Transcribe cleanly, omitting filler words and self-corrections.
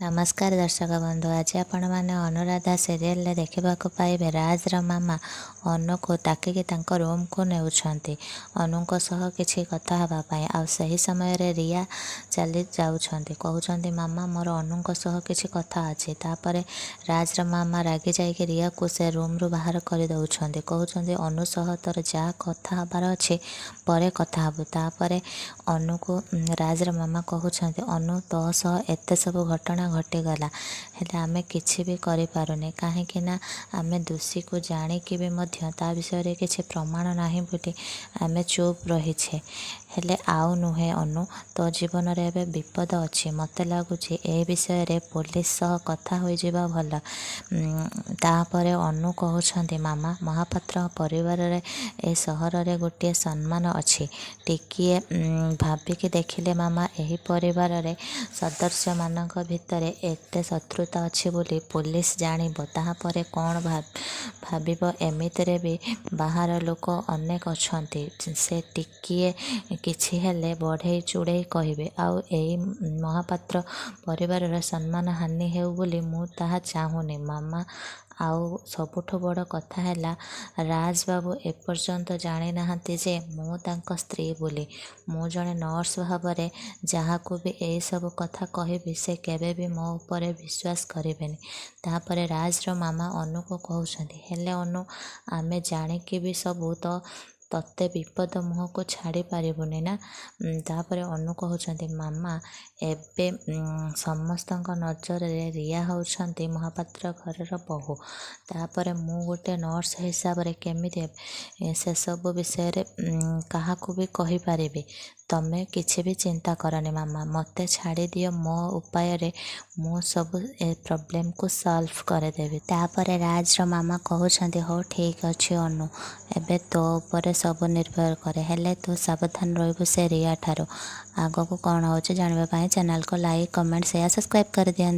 ନମସ୍କାର ଦର୍ଶକ ବନ୍ଧୁ, ଆଜି ଆପଣମାନେ ଅନୁରାଧା ସିରିଏଲରେ ଦେଖିବାକୁ ପାଇବେ ରାଜର ମାମା ଅନୁକୁ ଡାକିକି ତାଙ୍କ ରୁମକୁ ନେଉଛନ୍ତି ଅନୁଙ୍କ ସହ କିଛି କଥା ହେବା ପାଇଁ। ଆଉ ସେହି ସମୟରେ ରିୟା ଚାଲି ଯାଉଛନ୍ତି, କହୁଛନ୍ତି, "ମାମା, ମୋର ଅନୁଙ୍କ ସହ କିଛି କଥା ଅଛି।" ତାପରେ ରାଜର ମାମା ରାଗି ଯାଇକି ରିୟାକୁ ସେ ରୁମରୁ ବାହାର କରିଦେଉଛନ୍ତି। କହୁଛନ୍ତି, "ଅନୁ ସହ ତୋର ଯାହା କଥା ହେବାର ଅଛି, ପରେ କଥା ହେବୁ।" ତାପରେ ଅନୁକୁ ରାଜର ମାମା କହୁଛନ୍ତି, "ଅନୁ, ତୋ ସହ ଏତେ ସବୁ ଘଟଣା ଘଟିଗଲା, ହେଲେ ଆମେ କିଛି ବି କରିପାରୁନେ। କାହିଁକି ନା ଆମେ ଦୋଷୀକୁ ଜାଣିକି ବି ମଧ୍ୟ ତା ବିଷୟରେ କିଛି ପ୍ରମାଣ ନାହିଁ ବୋଲି ଆମେ ଚୁପ୍ ରହିଛେ। ହେଲେ ଆଉ ନୁହେଁ ଅନୁ, ତୋ ଜୀବନରେ ଏବେ ବିପଦ ଅଛି। ମୋତେ ଲାଗୁଛି ଏ ବିଷୟରେ ପୋଲିସ ସହ କଥା ହୋଇଯିବା ଭଲ।" ତାପରେ ଅନୁ କହୁଛନ୍ତି, "ମାମା, ମହାପାତ୍ର ପରିବାରରେ ଏ ସହରରେ ଗୋଟିଏ ସମ୍ମାନ ଅଛି। ଟିକିଏ ଭାବିକି ଦେଖିଲେ ମାମା, ଏହି ପରିବାରରେ ସଦସ୍ୟମାନଙ୍କ ଭିତରେ ଏତେ ଶତ୍ରୁତା ଅଛି ବୋଲି ପୋଲିସ ଜାଣିବ, ତାହାପରେ କ'ଣ ଭାବିବ? ଏମିତିରେ ବି ବାହାର ଲୋକ ଅନେକ ଅଛନ୍ତି, ସେ ଟିକିଏ କିଛି ହେଲେ ବଢ଼େଇ ଚୁଡ଼େଇ କହିବେ। ଆଉ ଏଇ ମହାପାତ୍ର ପରିବାରର ସମ୍ମାନ ହାନି ହେଉ ବୋଲି ମୁଁ ତାହା ଚାହୁଁନି ମାମା। ଆଉ ସବୁଠୁ ବଡ଼ କଥା ହେଲା, ରାଜବାବୁ ଏପର୍ଯ୍ୟନ୍ତ ଜାଣିନାହାନ୍ତି ଯେ ମୁଁ ତାଙ୍କ ସ୍ତ୍ରୀ ବୋଲି। ମୁଁ ଜଣେ ନର୍ସ ଭାବରେ ଯାହାକୁ ବି ଏସବୁ କଥା କହିବି, ସେ କେବେ ବି ମୋ ଉପରେ ବିଶ୍ୱାସ କରିବେନି।" ତାପରେ ରାଜର ମାମା ଅନୁକୁ କହୁଛନ୍ତି, "ହେଲେ ଅନୁ, ଆମେ ଜାଣିକି ବି ସବୁ ତ ତତେ ବିପଦ ମୁହଁକୁ ଛାଡ଼ି ପାରିବୁନି ନା?" ତାପରେ ଅନୁ କହୁଛନ୍ତି, "ମାମା, ଏବେ ସମସ୍ତଙ୍କ ନଜରରେ ରିୟା ହେଉଛନ୍ତି ମହାପାତ୍ର ଘରର ବୋହୂ। ତାପରେ ମୁଁ ଗୋଟେ ନର୍ସ ହିସାବରେ କେମିତି ସେସବୁ ବିଷୟରେ କାହାକୁ ବି କହିପାରିବି? ତମେ କିଛି ବି ଚିନ୍ତା କରନି ମାମା, ମୋତେ ଛାଡ଼ିଦିଅ ମୋ ଉପାୟରେ, ମୁଁ ସବୁ ଏ ପ୍ରୋବ୍ଲେମକୁ ସଲ୍ଭ କରିଦେବି।" ତାପରେ ରାଜର ମାମା କହୁଛନ୍ତି, "ହଉ ଠିକ୍ ଅଛି ଅନୁ, ଏବେ ତୋ ଉପରେ ସବୁ ନିର୍ଭର କରେ। ହେଲେ ତୁ ସାବଧାନ ରହିବୁ ସେ ରିୟା ଠାରୁ।" ଆଗକୁ କ'ଣ ହେଉଛି ଜାଣିବା ପାଇଁ ଚ୍ୟାନେଲକୁ ଲାଇକ୍, କମେଣ୍ଟ, ସେୟାର, ସବସ୍କ୍ରାଇବ୍ କରିଦିଅନ୍ତୁ।